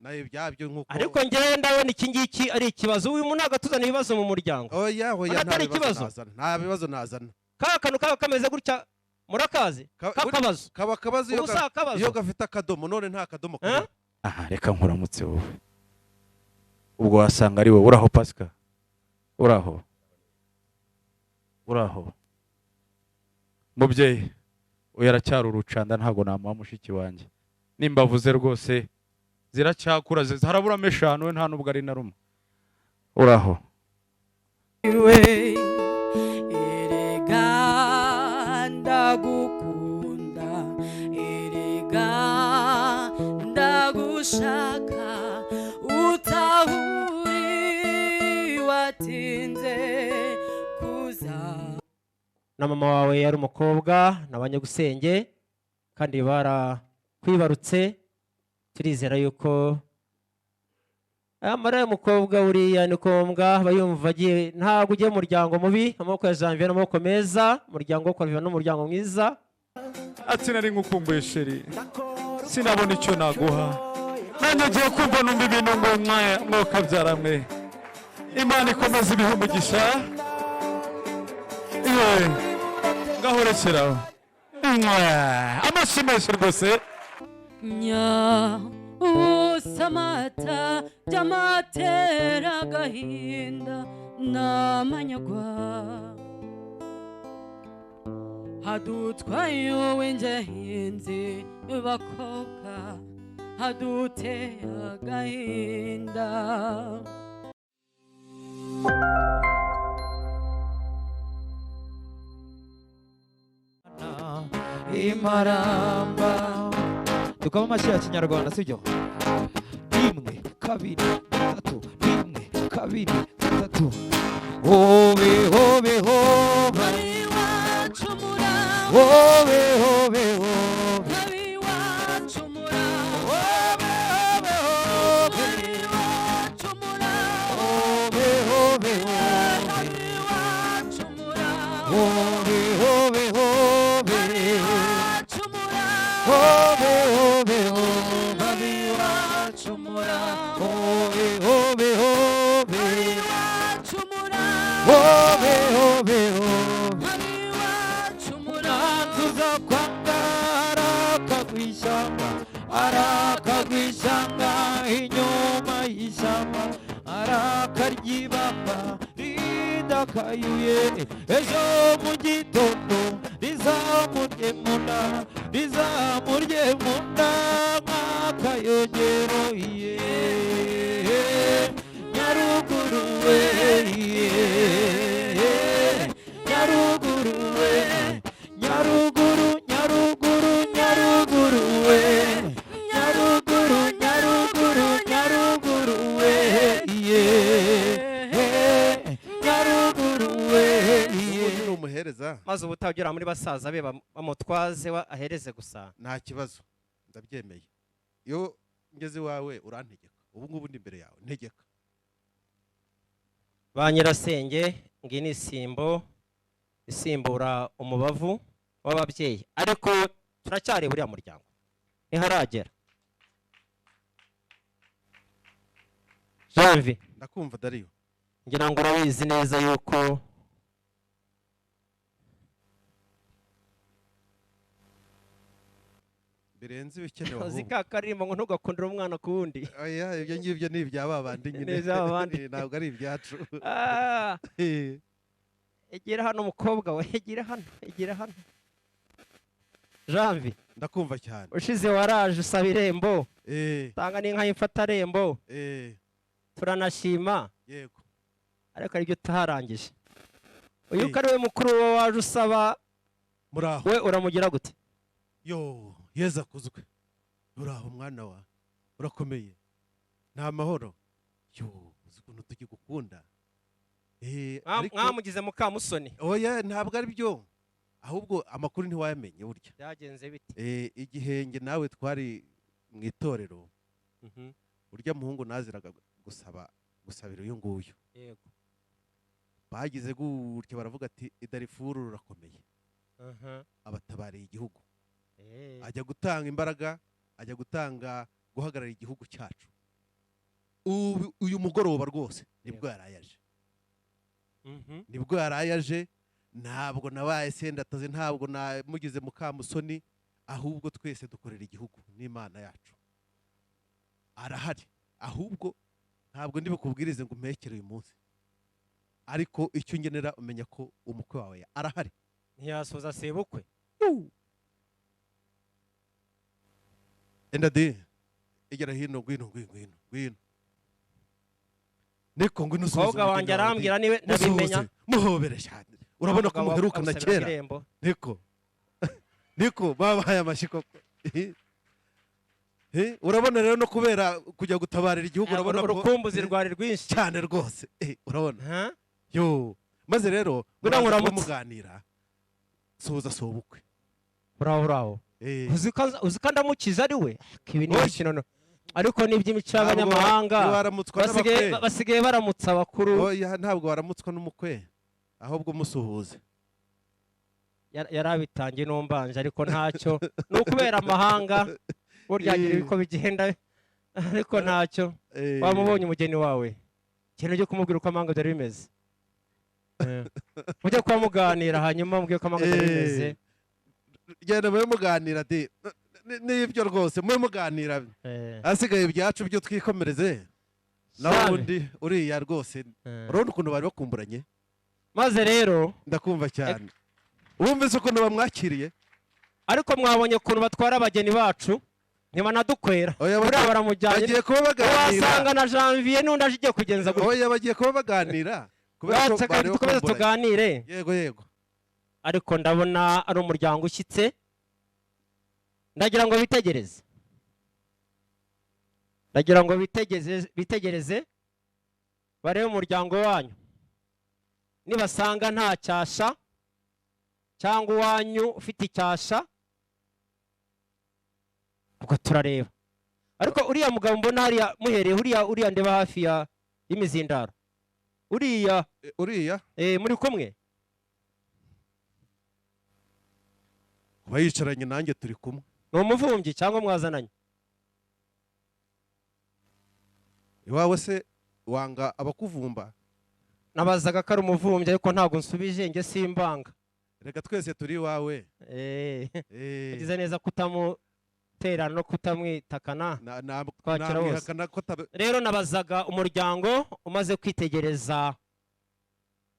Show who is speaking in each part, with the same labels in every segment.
Speaker 1: Nayo byabyo nkuko.
Speaker 2: Ariko ngewe ndabona iki ngiki ari ikibazo. Uyu muntu ntabwo atuzana ibibazo mu muryango.
Speaker 1: Oya oya, nta
Speaker 2: Atari
Speaker 1: bibazo
Speaker 2: ikibazo.
Speaker 1: nazana, nta bibazo nazana.
Speaker 2: Ka kantu kaba kameze gutya, murakazi? Kakabazo.
Speaker 1: Kaba kabazo iyo
Speaker 2: Ubu si akabazo.
Speaker 1: Iyo gafite akadomo, none nta kadomo
Speaker 2: Eh?
Speaker 1: karimo.
Speaker 3: Aha, reka nkuramutse wowe. Ubwo wasanga ari wowe. Uraho Pascal? Uraho? Uraho mubyeyi? Uyu aracyari urucanda, ntabwo namuha mushiki wanjye. Nimba avuze rwose ziracyakura, haraburamo 5, we nta nubwo ari na rumwe. Uraho?
Speaker 4: We erega ndagukunda, erega ndagushaka, utahuri watinze kuza.
Speaker 2: Na mama wawe yari umukobwa na banyagusenge, kandi barakwibarutse. Turizera yuko amara y'umukobwa uriya ni ngombwa aba yumva agiye, ntabwo ugiye mu muryango mubi. Amaboko ya Janvier n'amaboko meza, umuryango wo kwa Janvier n'umuryango mwiza.
Speaker 3: Ati nari ngukumbuye sheri, sinabona icyo naguha, nanjye ngiye kumva numva ibintu ngo mwokabyara mwe. Imana ikomeze ibihe umugisha. Iwe ngaho rekeraho. Amashyi menshi rwose.
Speaker 4: Nya usamata by'amatera agahinda n'amanyagwa, hadutwaye uw'ingenzi bakobwa, haduteye agahinda.
Speaker 5: Imaramba dukoma amashyi ya kinyarwanda, sibyo? 1 2 3, 1 2 3. Hobe hobe hobe, hobe hobe hobe, hobe hobe hobe, hobe hobe hobe hobe, hobe hobe hobe, hobe hobe hobe, hobe hobe hobe. Tuza kwanga arakagwishyamba, arakagwishyamba inyuma y'ishyamba, arakaryibamba ridakayuye, ejo mu gitondo rizamurye munda, rizamurye munda nk'akayogero. Iye Nyaruguru we, iye Nyaruguru we, Nyaruguru Nyaruguru Nyaruguru we, Nyaruguru Nyaruguru Nyaruguru we, iye Nyaruguru we, iye.
Speaker 1: Ubundi ni umuhereza.
Speaker 2: Maze ubutagera muri basaza be bamutwaze ahereze gusa.
Speaker 1: Nta kibazo, ndabyemeye. Iyo ngeze iwawe urantegeka, ubu ngubu ndi imbere yawe ntegeka.
Speaker 2: Ba nyirasenge, ngi ni isimbo isimbura umubavu w'ababyeyi, ariko turacyari buriya muryango ntiharagera. Janvier,
Speaker 1: Ndakumva Dario.
Speaker 2: ngira ngo urabizi neza yuko
Speaker 1: birenze ibikenewe.
Speaker 2: Uzi
Speaker 1: Ahubwo
Speaker 2: ka karirimbo ngo ntugakundire umwana ku wundi.
Speaker 1: Oya, ibyo ngibyo ni ibya babandi nyine.
Speaker 2: Ni ibya babandi.
Speaker 1: Ntabwo ari ibyacu.
Speaker 2: Egera hano mukobwa we, egera hano, egera hano. Janvier,
Speaker 1: Ndakumva cyane.
Speaker 2: Ushize waraje usaba irembo. Tanga n'inka y'imfatarembo. Turanashima.
Speaker 1: Yego.
Speaker 2: Ariko aribyo utaharangije. Uyu ko ari we mukuru we waje usaba,
Speaker 1: Muraho.
Speaker 2: we uramugira gute?
Speaker 1: Yo, Yezu akuzwe. Uraho mwana wa, urakomeye. Nta mahoro. Yo, uzi ukuntu tugikunda. Ariko
Speaker 2: Mwamugize mukamusoni.
Speaker 1: Oya, ntabwo ari byo. Ahubwo amakuru ntiwayamenye burya.
Speaker 2: Byagenze bite?
Speaker 1: Igihe nge nawe twari mu itorero, urya muhungu naziraga gusabira uyu nguyu. Bagize gutya baravuga ati Idarifuru rurakomeye. Abatabariye igihugu. Ajya gutanga imbaraga, ajya gutanga guhagarara igihugu cyacu. Uyu mugoroba rwose nibwo yarayaje. Nibwo yarayaje, ntabwo nabaye sendataze, ntabwo namugize mukamusoni, ahubwo twese dukorera igihugu n'Imana yacu. Arahari, ahubwo ntabwo ndi bukubwirize ngo umpekere uyu munsi, ariko icyo ngenera umenya ko umukwe wawe arahari.
Speaker 2: Ntiyasoza sebukwe.
Speaker 1: Enda de igera hino, ngwino ngwino ngwino ngwino. Niko ngwino usuhuze
Speaker 2: Umukobwa wanjye arambwira niwe ndabimenya.
Speaker 1: Muhobere cyane. Urabona ko muherukana kera. Niko. Niko babahaye amashyi koko. Urabona rero no kubera kujya gutabarira igihugu, urabona ko
Speaker 2: urukumbuzi rwari rwinshi
Speaker 1: cyane rwose. Urabona. Yo, maze rero muganira. Suhuza sobukwe.
Speaker 2: Bravo bravo. Uzi ko ndamukiza ari we. Ibi ni imikino. Ariko n'iby'imico y'abanyamahanga basigaye baramutsa abakuru.
Speaker 1: Oya, ntabwo waramutswa n'umukwe, ahubwo musuhuze.
Speaker 2: Yarabitangiye n'umbanje, ariko ntacyo. Ni ukubera amahanga burya agira uko bigenda, ariko ntacyo. Wamubonye umugeni wawe, ikintu cyo kumubwira uko amahanga byari bimeze. Mujye kuba muganira, hanyuma mubwire uko amahanga byari bimeze.
Speaker 1: Genda mube muganira de. Nibyo rwose mube muganira. Asigaye ibyacu byo twikomereze. Naho undi uriya rwose urabona ukuntu bari bakumburanye.
Speaker 2: Maze rero
Speaker 1: ndakumva cyane. Wumvise ukuntu bamwakiriye?
Speaker 2: Ariko mwabonye ukuntu batwara abageni bacu, ntibanadukwera. Buriya baramujyanye.
Speaker 1: Bagiye kuba baganira.
Speaker 2: Wasanga na Janvier n'undi aje igiye kugenza gutya.
Speaker 1: Oya, bagiye kuba baganira. Kubera ko bari
Speaker 2: bakomeza tuganire.
Speaker 1: Yego yego.
Speaker 2: Ariko ndabona ari umuryango ushyitse. Ndagira ngo bitegereze. Ndagira ngo bitegereze barebe umuryango wanyu. Nibasanga nta cyasha cyangwa uwanyu ufite icyasha, ubwo turareba. Ariko uriya mugabo mbona hariya muhereye, uriya ndeba hafi ya y'imizindaro. Uriya muri kumwe?
Speaker 1: Kuba yicaranye nanjye turi kumwe.
Speaker 2: Ni umuvumbyi cyangwa mwazananye?
Speaker 1: Iwawe se wanga abakuvumba?
Speaker 2: Nabazaga ko ari umuvumbyi, ariko ntabwo nsubije, nge simbanga.
Speaker 1: Reka twese turi iwawe.
Speaker 2: Ugize neza kutamuterana no kutamwitakana. Twakira bose. Rero nabazaga umuryango umaze kwitegereza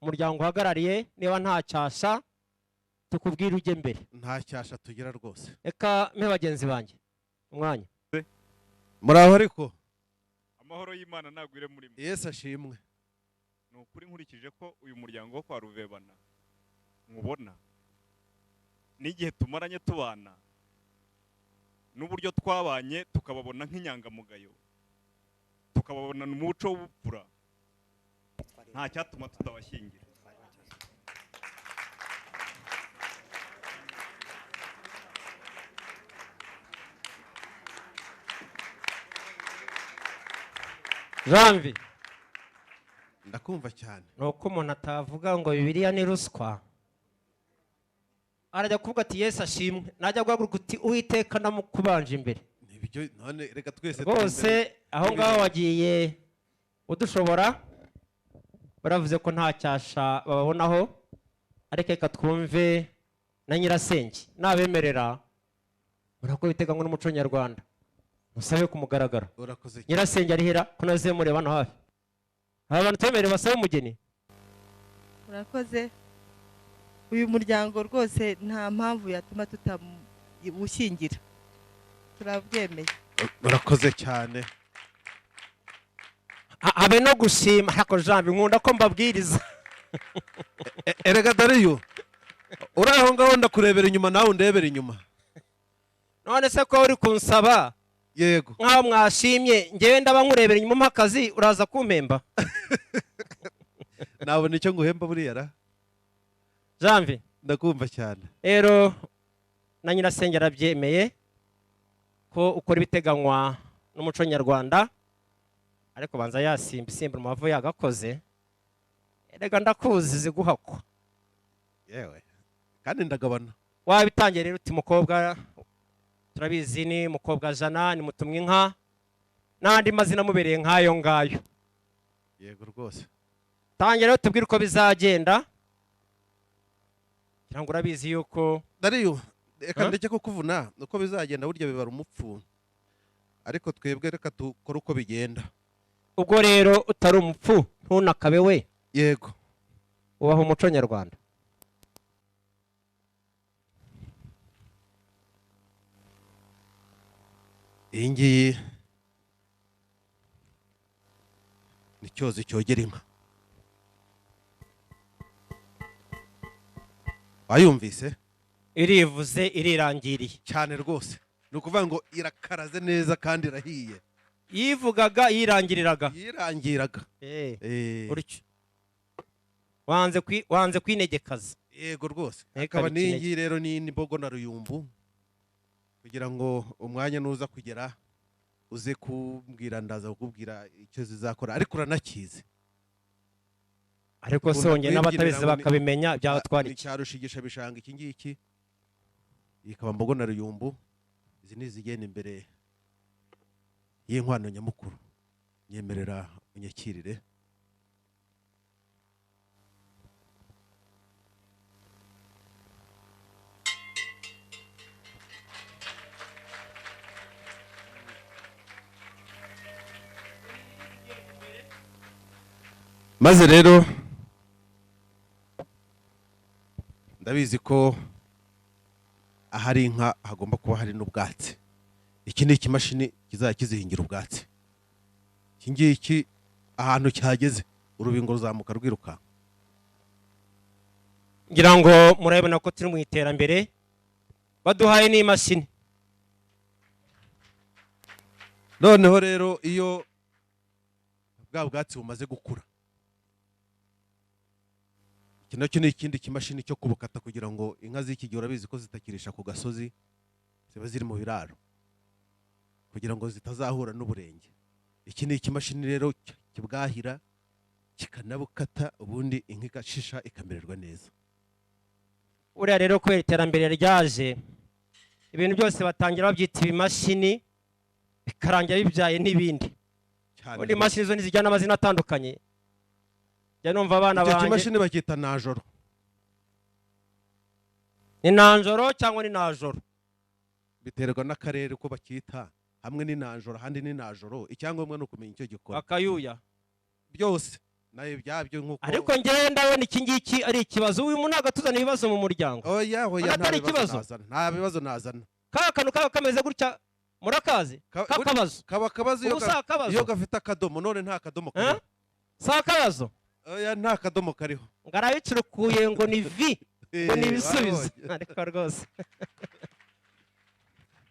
Speaker 2: umuryango uhagarariye, niba nta cyasha tukubwira ujye mbere.
Speaker 1: Nta cyasha tugira rwose.
Speaker 2: Reka mpe bagenzi banjye umwanya.
Speaker 1: Muraho ariko.
Speaker 6: Amahoro y'Imana nagwire muri mwe.
Speaker 1: Yesu ashimwe.
Speaker 6: Ni ukuri nkurikije ko uyu muryango wo kwa Ruvebana mubona n'igihe tumaranye tubana n'uburyo twabanye, tukababona nk'inyangamugayo, tukababona umuco w'ubupfura, nta cyatuma tutabashyingira.
Speaker 2: Janvier,
Speaker 1: ndakumva cyane.
Speaker 2: Nuko umuntu atavuga ngo Bibiliya ni ruswa, arajya kuvuga ati Yesu ashimwe, najya guhaguruka uti Uwiteka ndamukubanje imbere.
Speaker 1: Nibyo, none reka twese
Speaker 2: rwose aho ngaho wagiye udushobora. Baravuze ko nta cyasha bababonaho, ariko reka twumve na nyirasenge nabemerera. Murako biteganywa n'umuco nyarwanda, musabe kumugaragara. Nyirasenge arihera ko naze mureba hano hafi. Aba bantu twemerere basabe umugeni.
Speaker 7: Murakoze. Uyu muryango rwose nta mpamvu yatuma tutamushyingira, turabyemeye.
Speaker 1: Murakoze cyane.
Speaker 2: Habe no gushima. Ariko Janvier, nkunda ko mbabwiriza.
Speaker 1: Erega Dariyo, uri aho ngaho ndakurebera inyuma, nawe undebera inyuma.
Speaker 2: None se ko uri kunsaba?
Speaker 1: Yego.
Speaker 2: Nkaho mwashimye, ngewe ndaba nkurebera inyuma mpa akazi, uraza kumpemba?
Speaker 1: Nabona icyo nguhemba buriya ra.
Speaker 2: Janvier,
Speaker 1: ndakumva cyane.
Speaker 2: Rero na nyirasenge arabyemeye ko ukora ibiteganywa n'umuco nyarwanda, ariko banza yasimba isimba umubavu yagakoze. Erega ndakuzi ziguhakwa.
Speaker 1: Yewe, kandi ndagabana.
Speaker 2: Wabitangiye rero uti mukobwa, turabizi ni mukobwa Jana, ni mutumwe inka. N'andi mazina amubereye nk'ayo ngayo.
Speaker 1: Yego rwose.
Speaker 2: Tangira rero tubwire uko bizagenda. Ngira ngo urabizi yuko
Speaker 1: Dariyo, reka ndeke kukuvuna, uko bizagenda burya bibara umupfu. Ariko twebwe reka dukore uko bigenda.
Speaker 2: Ubwo rero utari umupfu ntunakabe we.
Speaker 1: Yego.
Speaker 2: Ubaho umuco nyarwanda.
Speaker 1: Iyi ngiyi ni cyozi cyogera inka. Wayumvise?
Speaker 2: Irivuze irirangiriye.
Speaker 1: Cyane rwose. Ni ukuvuga ngo irakaraze neza kandi irahiye.
Speaker 2: Yivugaga yirangiriraga.
Speaker 1: Yirangiraga.
Speaker 2: Uricyo. Wanze kwinegekaza.
Speaker 1: Yego rwose. Akaba n'ingi rero ni imbogo na ruyumbu, kugira ngo umwanya nuza kugera uze kumbwira, ndaza kukubwira icyo zizakora, ariko uranakize.
Speaker 2: Ariko songe n'abatabizi bakabimenya byabatwara iki?
Speaker 1: Cyarushigisha bishanga iki ngiki. Ikaba mbogo na ruyumbu, izi ni zigenda imbere y'inkwano nyamukuru. Nyemerera unyakirire. Maze rero ndabizi ko ahari inka hagomba kuba hari n'ubwatsi. Iki ni ikimashini kizajya kizihingira ubwatsi. Iki ngiki ahantu cyageze urubingo ruzamuka rwiruka.
Speaker 2: Ngira ngo murabona ko turi mu iterambere, baduhaye n'imashini.
Speaker 1: Noneho rero iyo bwa bwatsi bumaze gukura, iki nacyo ni ikindi kimashini cyo kubukata, kugira ngo inka z'iki gihe urabizi ko zitakirisha ku gasozi, ziba ziri mu biraro, kugira ngo zitazahura n'uburenge. Iki ni ikimashini rero kibwahira kikanabukata, ubundi inka igashisha ikamererwa neza.
Speaker 2: Uriya rero kubera iterambere ryaje, ibintu byose batangira babyita ibimashini, bikarangira bibyaye n'ibindi. Ubundi imashini zo ntizijyana amazina atandukanye. Jya numva abana
Speaker 1: Icyo
Speaker 2: banjye.
Speaker 1: kimashini bakita najoro.
Speaker 2: Ni nanjoro cyangwa ni najoro?
Speaker 1: Biterwa n'akarere uko bakita. Hamwe ni nanjoro, ahandi ni najoro. Icyangombwa ni ukumenya icyo gikora.
Speaker 2: Akayuya.
Speaker 1: Byose nayo byabyo nkuko.
Speaker 2: Ariko ngewe ndabona iki ngiki ari ikibazo. Uyu muntu agatuzana ibibazo mu muryango.
Speaker 1: Oya oya, nta bibazo nazana. Nta bibazo nazana.
Speaker 2: Ka kantu kaba kameze gutya murakazi? Kakabazo.
Speaker 1: Kaba kabazo iyo gafite akadomo, none nta kadomo kariho.
Speaker 2: Sa kabazo.
Speaker 1: Oya nta kadomo kariho.
Speaker 2: Ngarabicurukuye ngo ni vi, ngo ni ibisubizo. Ariko rwose.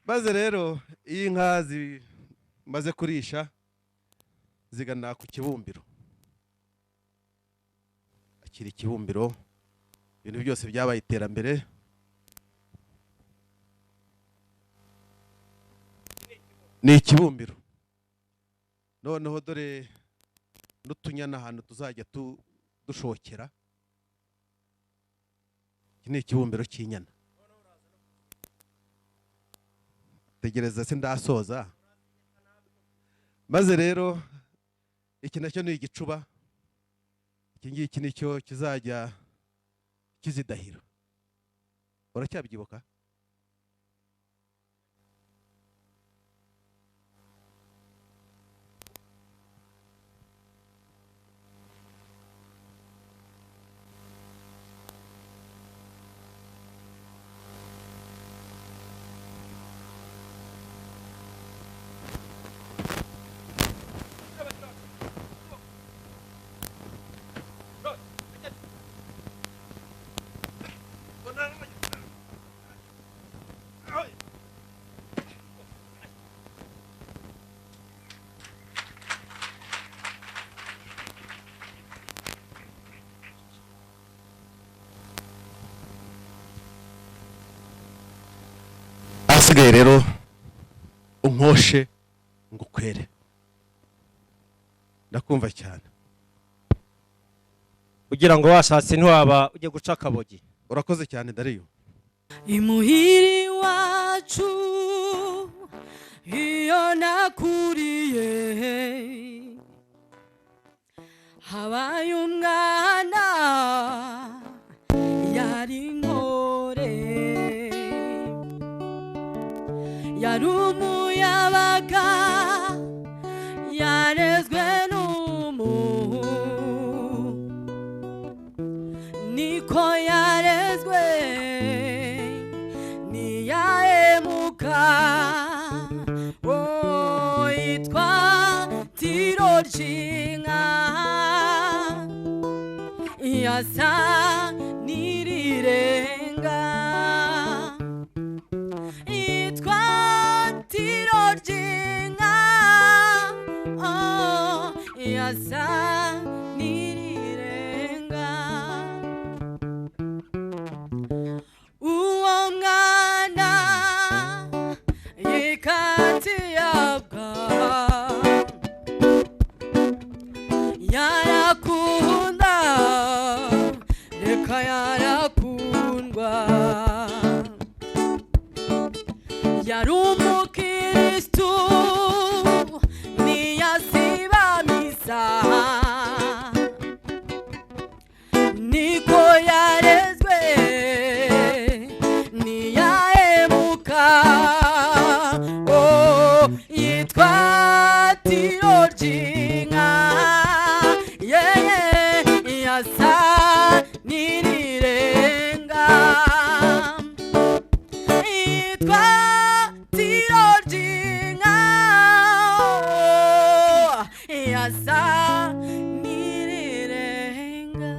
Speaker 1: Maze rero iyi nka zimaze kurisha zigana ku kibumbiro. Akiri ikibumbiro, ibintu byose byabaye iterambere. Ni ikibumbiro. Noneho dore n'utunyana ahantu tuzajya dushokera. Iki ni ikibumbiro cy'inyana. Tegereza se ndasoza. Maze rero iki nacyo ni igicuba. Iki ngiki nicyo kizajya kizidahira. Uracyabyibuka? Asigaye rero unkoshe ngukwere. Ndakumva cyane.
Speaker 2: Ugira ngo washatse ntiwaba ujye guca akabogi.
Speaker 1: Urakoze cyane Dariyo.
Speaker 4: Imuhiri wacu, Iyo nakuriye habaye umwana yari intore, yari umuyabaga, yarezwe n'umuhu, niko yarezwe ntiyahemuka. Oh, yitwa Tiro ry'inka, yasa n'irirenga, yitwa Tiro ry'inka, oh, yasa n'irirenga. Uwo mwana yikatiyabwa yarakunda, reka yarakundwa, yari umukristu ntiyasiba misa, niko yarezwe ntiyahemuka. Oh, yitwa Tiro ry'inka, yeye yasa n'irirenga, yitwa Tiro ry'inka, oh, yasa n'irirenga.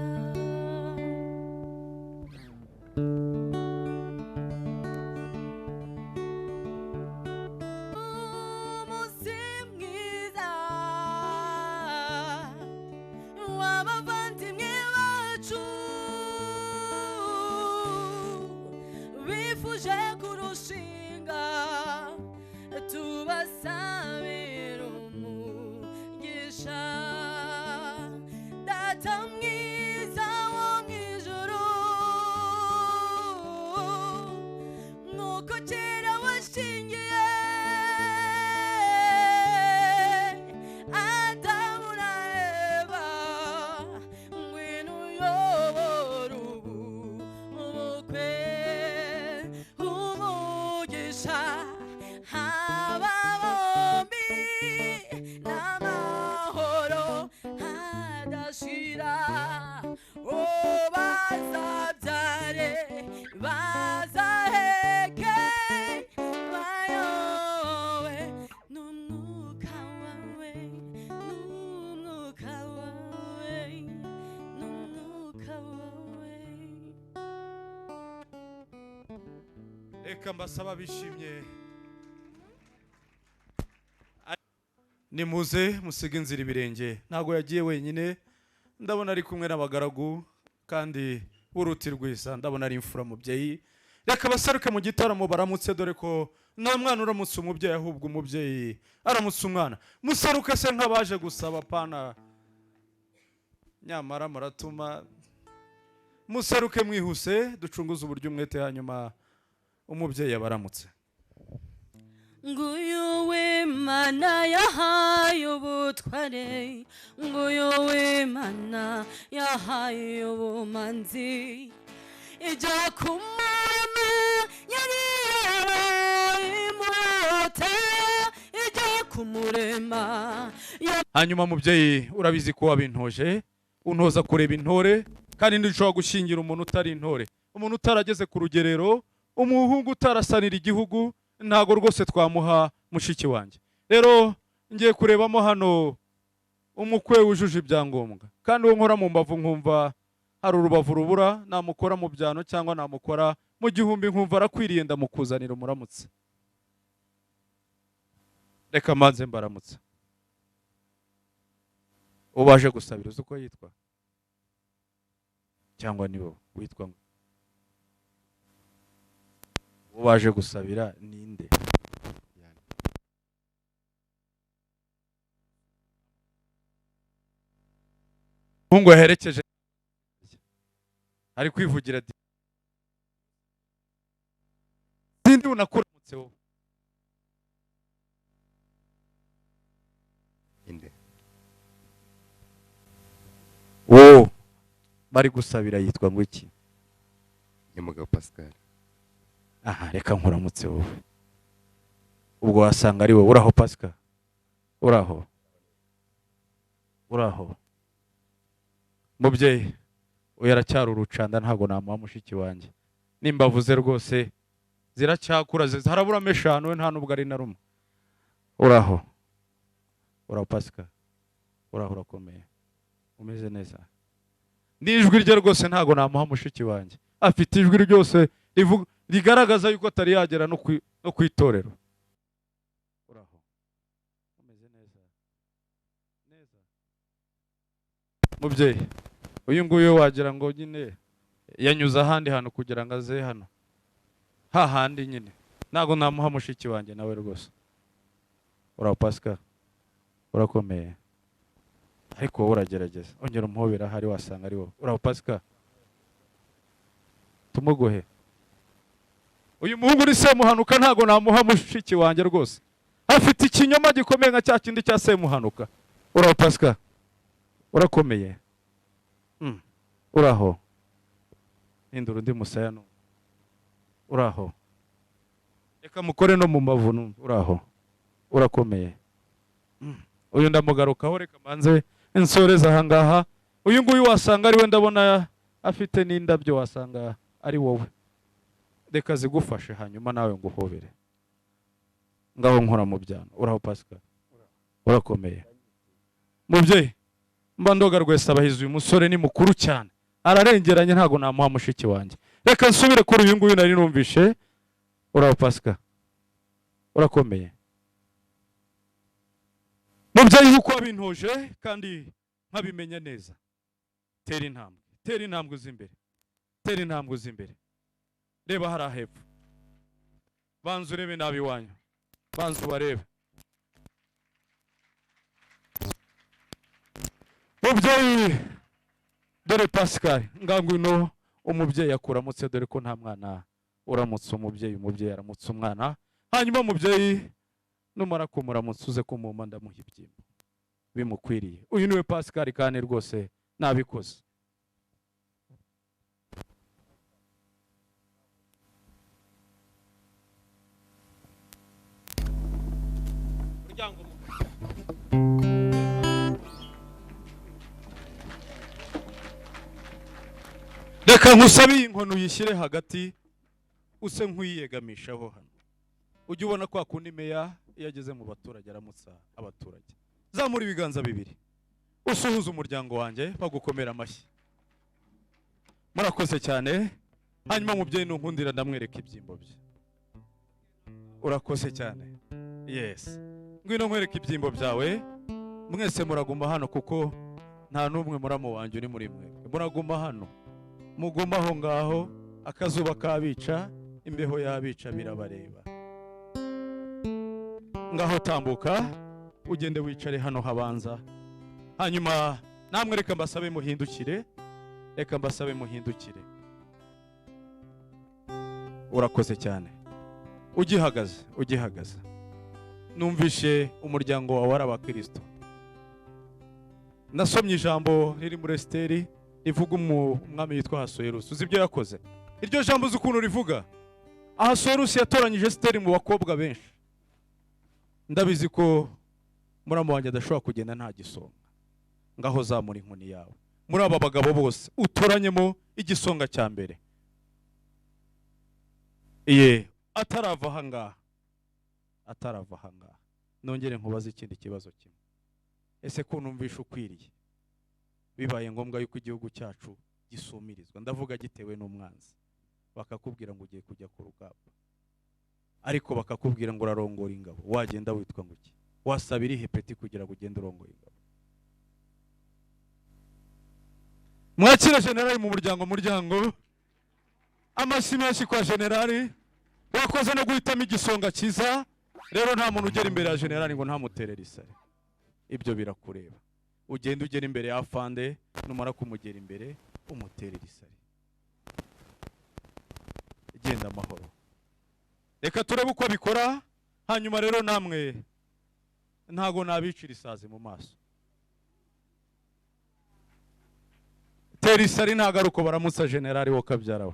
Speaker 4: Umunsi mwiza w'abavandimwe bacu bifuje kurushinga, tubasabira umugisha. Data mwiza wo mu ijuru, nk'uko kera washingiye Adamu na Eva, ngwino uyobore ubu ubukwe, umugisha aba bombi n'amahoro adashira. Oh, bazabyare bazaheke, bayobowe n'umwuka wawe, n'umwuka wawe, n'umwuka wawe.
Speaker 3: Reka mbasaba bishimye, nimuze musige inzira ibirenge. Ntabwo yagiye wenyine, ndabona ari kumwe n'abagaragu kandi b'uruti rwiza, ndabona ari imfura mubyeyi. Reka basaruke mu gitaramo baramutse, dore ko nta mwana uramutse umubyeyi, ahubwo umubyeyi aramutse umwana. Musaruke se nk'abaje gusaba pana, nyamara muratuma. Musaruke mwihuse, ducunguze uburyo umwete, hanyuma umubyeyi abaramutse.
Speaker 4: Nguyu w'Imana yahaye ubutware, nguyu w'Imana yahaye ubumanzi, ijya kumurema yari imurota, ijya kumurema.
Speaker 3: Hanyuma mubyeyi, urabizi ko wabintoje, untoza kureba intore, kandi ntushobora gushyingira umuntu utari intore, umuntu utarageze ku rugerero, umuhungu utarasanira igihugu, ntago rwose twamuha mushiki wanjye. Rero ngiye kurebamo hano umukwe wujuje ibyangombwa, kandi uwo nkora mu mbavu nkumva hari urubavu rubura, namukora mu byano cyangwa namukora mu gihumbi nkumva arakwiriye, ndamukuzanira umuramutse. Reka mbanze mbaramutse. Ubaje gusabira uzi uko yitwa? Cyangwa ni wowe witwa ngo? Ubaje gusabira ninde? Umuhungu yaherekeje ari kwivugira ati sindi unakuramutse wowe. Bari gusabira yitwa ngo iki?
Speaker 8: Nyamugabo Pascal.
Speaker 3: Aha, reka nkuramutse wowe. Ubwo wasanga ari wowe. Uraho Pascal? Uraho? Uraho? Mubyeyi, uyu aracyari urucanda, ntabwo namuha mushiki wanjye. Nimbavuze rwose ziracyakura, haraburamo 5, we nta nubwo ari na rumwe. Uraho? Uraho Pascal? Uraho, urakomeye? Umeze neza? N'ijwi rye rwose ntabwo namuha mushiki wanjye. Afite ijwi ryose rigaragaza yuko atari yagera no ku itorero. Uraho? Umeze neza? Neza. Mubyeyi, uyu nguyu wagira ngo nyine yanyuze ahandi hantu kugira ngo aze hano. Hahandi nyine. Ntabwo namuha mushiki wanjye nawe rwose. Uraho Pascal? Urakomeye? Ariko wowe uragerageza. Ongera umuhobera ahari wasanga ari wowe. Uraho Pascal? Tumuguhe. Uyu muhungu ni Semuhanuka, ntabwo namuha mushiki wanjye rwose. Afite ikinyoma gikomeye nka cya kindi cya Semuhanuka. Uraho Pascal? Urakomeye? Uraho? Hindura undi musaya no. Uraho? Reka mukore no mu mbavu numve. Uraho? Urakomeye? Uyu ndamugarukaho, reka manze insoreza aha ngaha. Uyu nguyu wasanga ari we, ndabona afite n'indabyo, wasanga ari wowe. Reka zigufashe hanyuma nawe nguhobere. Ngaho nkora mu byano. Uraho Pascal? Urakomeye? Mubyeyi, mba ndoga rwese abahizi, uyu musore ni mukuru cyane, ararengeranye, ntabwo namuha mushiki wanjye. Reka nsubire kuri uyu nguyu nari numvishe. Uraho Pascal? Urakomeye? Mubyeyi, uko wabintoje kandi nkabimenya neza, tera intambwe, tera intambwe uza imbere, tera intambwe uza imbere. Reba hariya hepfo, banza urebe nabi iwanyu, banza ubarebe. Mubyeyi, dore Pascal, ngangwino umubyeyi akuramutse, dore ko nta mwana uramutse umubyeyi, umubyeyi aramutse umwana. Hanyuma mubyeyi, numara kumuramutsa uze kumuma ndamuha ibyimbo bimukwiriye. Uyu niwe Pascal kandi rwose nabikoze. Reka nkusabe iyi nkono uyishyire hagati, use nk'uyiyegamishaho hano. Ujye ubona kwa kundi meya iyo ageze mu baturage aramutsa abaturage. Zamura ibiganza bibiri, usuhuze umuryango wanjye, bagukomera amashyi. Murakoze cyane. Hanyuma mubyeyi nunkundira ndamwereka ibyimbo bye. Urakoze cyane. Yes. Ngwino nkwereka ibyimbo byawe. Mwese muraguma hano kuko nta n'umwe muramu wanjye uri muri mwe. Muraguma hano. Muguma aho ngaho, akazuba kabica, imbeho yabica birabareba. Ngaho tambuka ugende wicare hano habanza. Hanyuma namwe reka mbasabe muhindukire, reka mbasabe muhindukire. Urakoze cyane. Ugihagaze, ugihagaze. Numvishe umuryango wawe ari abakristo. Nasomye ijambo riri muri Esiteri rivuga umwami witwa Ahasuwerusi. Uzi ibyo yakoze? Iryo jambo uzi ukuntu rivuga? Ahasuwerusi yatoranyije Esiteri mu bakobwa benshi. Ndabizi ko muramu wanjye adashobora kugenda nta gisonga. Ngaho zamura inkoni yawe. Muri aba bagabo bose utoranyemo igisonga cya mbere. Iye, atarava aha ngaha. Atarava aha ngaha. Nongere nkubaze ikindi kibazo kimwe. Ese ko numvisha ukwiriye? Bibaye ngombwa yuko igihugu cyacu gisumirizwa, ndavuga gitewe n'umwanzi, bakakubwira ngo ugiye kujya ku rugamba, ariko bakakubwira ngo urarongora ingabo, wagenda witwa ngo iki? Wasaba irihe peti kugira ngo ugende urongora ingabo? Mwakira generali mu muryango, amashyi menshi kwa generali. Wakoze no guhitamo igisonga cyiza. Rero nta muntu ugera imbere ya generali ngo ntamuterere isari. Ibyo birakureba. Ugenda ugera imbere ya afande, numara kumugera imbere umuterere isari. Genda amahoro. Reka turebe uko bikora. Hanyuma rero namwe ntago nabicira isazi mu maso. Tera isari ntabwo ari uko baramutsa generali wo kabyara we.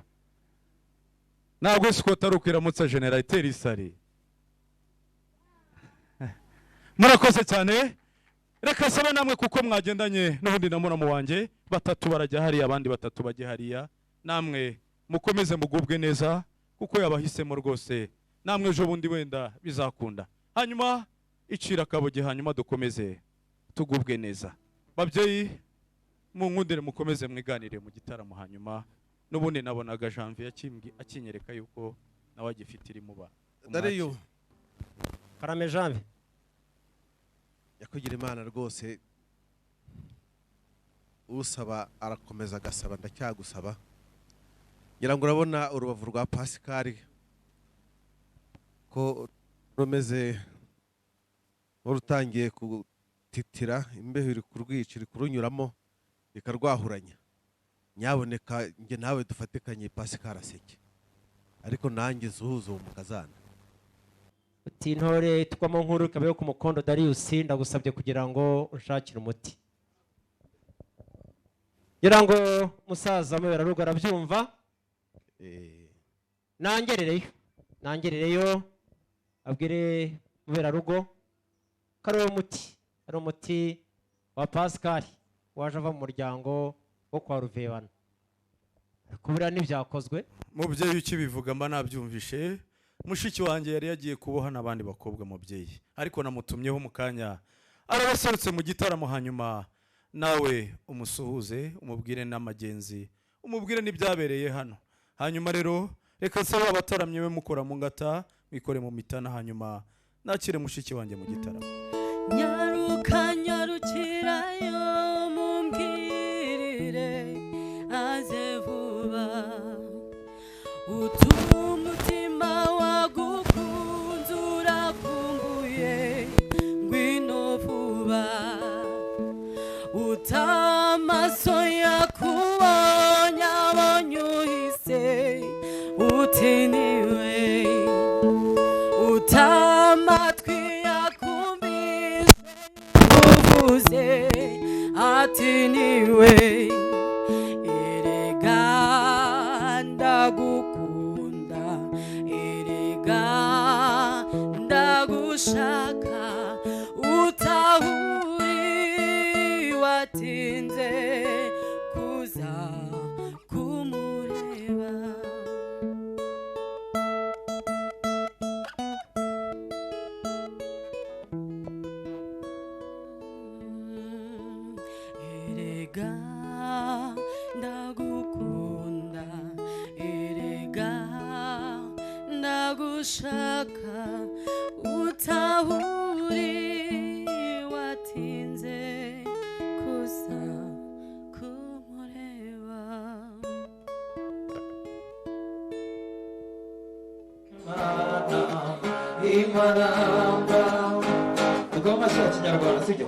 Speaker 3: Ntabwo escort ari uko iramutsa generali. Tera isari. Murakoze cyane. Reka sabe namwe kuko mwagendanye n'ubundi na muramu wanjye, batatu barajya hariya abandi batatu bajya hariya, namwe mukomeze mugubwe neza kuko yabahisemo rwose, namwe ejo bundi wenda bizakunda. Hanyuma icira akaboge, hanyuma dukomeze tugubwe neza. Babyeyi munkundire mukomeze mwiganire mu gitaramo, hanyuma n'ubundi nabonaga Janvier akinyereka yuko nawe agifite iri muba.
Speaker 1: Dariyo
Speaker 2: Karame Janvier
Speaker 1: yakugira Imana rwose, usaba arakomeza agasaba, ndacyagusaba. Ngira ngo urabona urubavu rwa Pascal ko rumeze urutangiye gutitira, imbeho iri kurwica, iri kurunyuramo ikarwahuranya. Nyaboneka nge nawe dufatikanye Pascal aseke, ariko nanjye zuhuza uwo mukazana.
Speaker 2: Uti intore twamo nkuru ikabeho ku mukondo. Darius, ndagusabye kugira ngo unshakire umuti. Ngira ngo musaza Muberarugo arabyumva. Nangerereyo abwire Muberarugo ko ari umuti, ari umuti wa Pascal waje ava mu muryango wo kwa Ruvebana. Kubura n'ibyakozwe.
Speaker 3: Mubyeyi ukibivuga mba nabyumvishe. Mushiki wanjye yari yagiye kuboha n'abandi bakobwa mubyeyi, ariko namutumyeho mu kanya arabaserutse mu gitaramo, hanyuma nawe umusuhuze, umubwire n'amagenzi, umubwire n'ibyabereye hano. Hanyuma rero reka nsaba abataramye be mukora mu ngata, mwikore mu mitana, hanyuma nakire mushiki wanjye mu gitaramo.
Speaker 4: Nyaruka nyarukirayo mumbwirire aze vuba, utumutima wagukunze urakumbuye, ngwino vuba. Utamaso yakubonye abonye uhise utiniwe, utamatwi yakumvise uvuze atiniwe. Erega ndagukunda, erega ndagushaka, utahuri watinze kuza kumureba. Erega ndagukunda, erega ndagushaka, utahuri watinze kuza kumureba.
Speaker 5: Imaramba tugomba amashyi ya kinyarwanda, sibyo?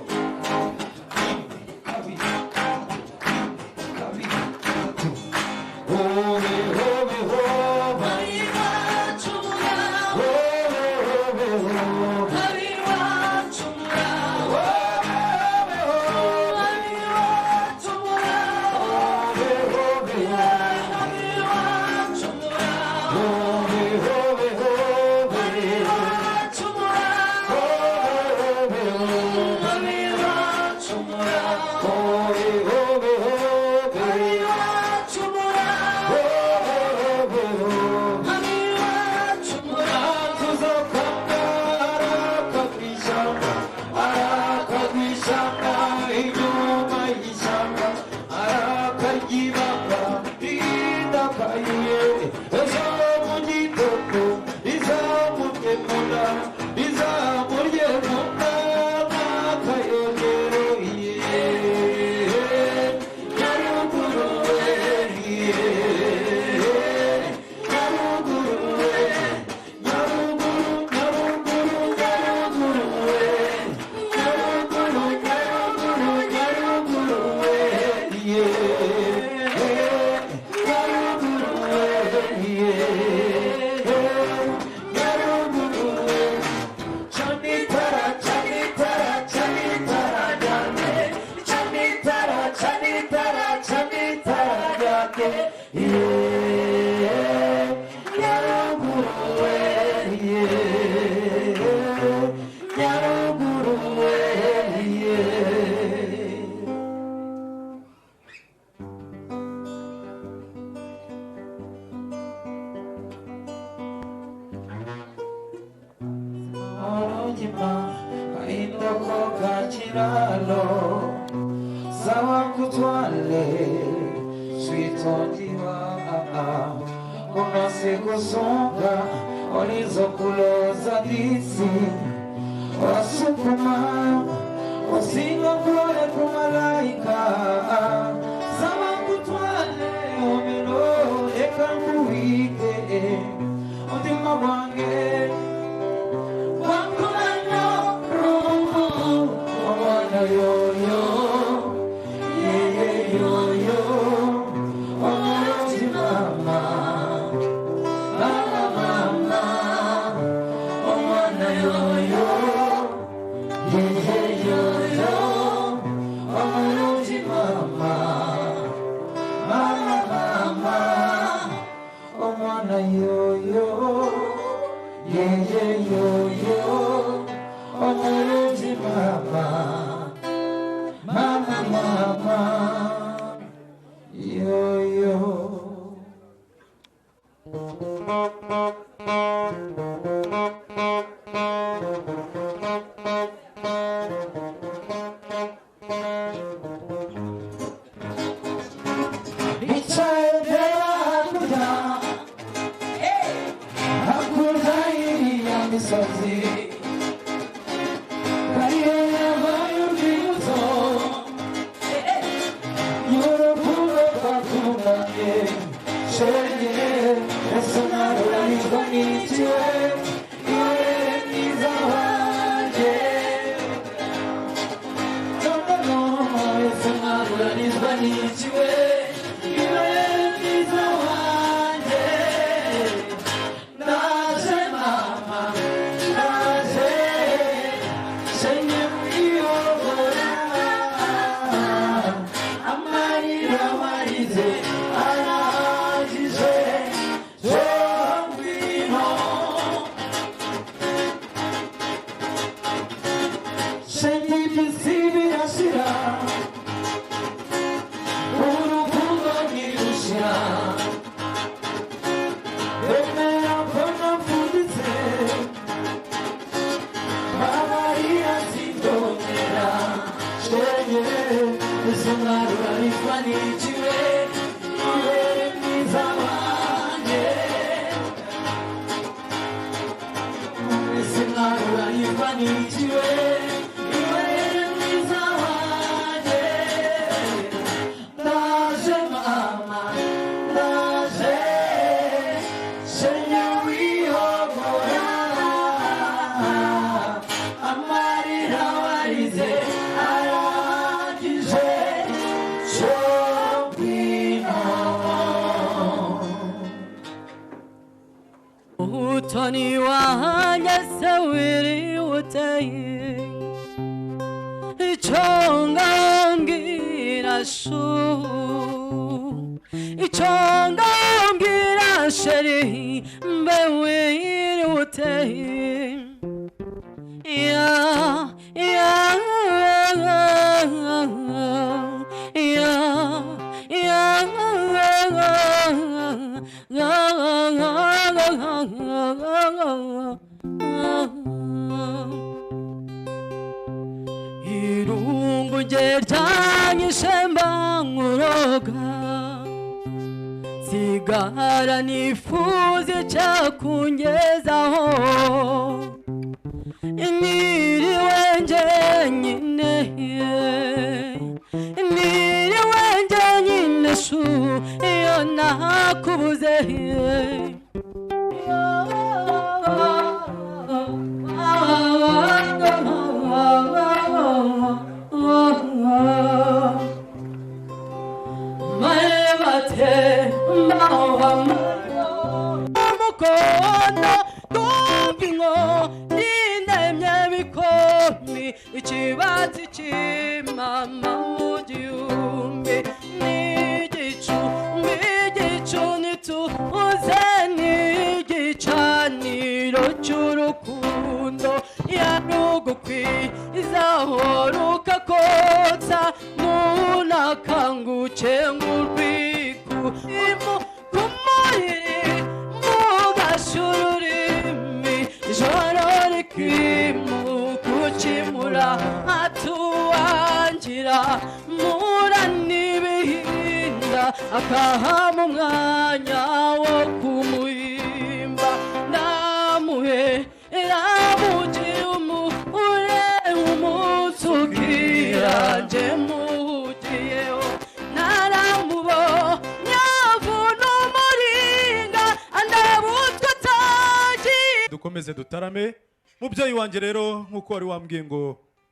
Speaker 4: Amen.
Speaker 5: yeah, Nyaruguru we, yeah, Nyaruguru we, yeah. Orojima kaindoko kachiralo sawa kutwale switonjiwa kuna siku songa olizokuloza disi wasukuma usinga kule kumalaika sawa kutwale omelo ekanguike otima wange yo yo yeah yo yo oh mama mama mama oh mwana yo yo yeah yo yo oh mama mama mama oh mwana yo yo yeah yo yo oh mama mama mama yo yo.
Speaker 4: Utoni wanjye se wiriwuteye icyo ngambwira shu icyo ngambwira sheri mbe wiriwuteye ya ya ya ya Irungu ryanyishe mbanguroga sigara nifuze cyakungezaho niriwe njyenyine niriwe njyenyine shu iyo nakubuze. Ikibatsi cy'imama mu gihumbi n'igicumbi. Cy'urukundo yarugukwizahoruka kotsa nunakangutse ngurwiku imu kumuriri mugashururimi ijoro rikimu kucimura atuwangira mura n'ibihinda akahama umwanya wo kumuhimba ndamuhe ramugira umure umunsi ukira nje muhugiyeho naramubonye avuna umuringa andabutwe atagiye.
Speaker 3: Dukomeze dutarame. Mubyeyi wanjye rero, nk'uko wari wambwiye ngo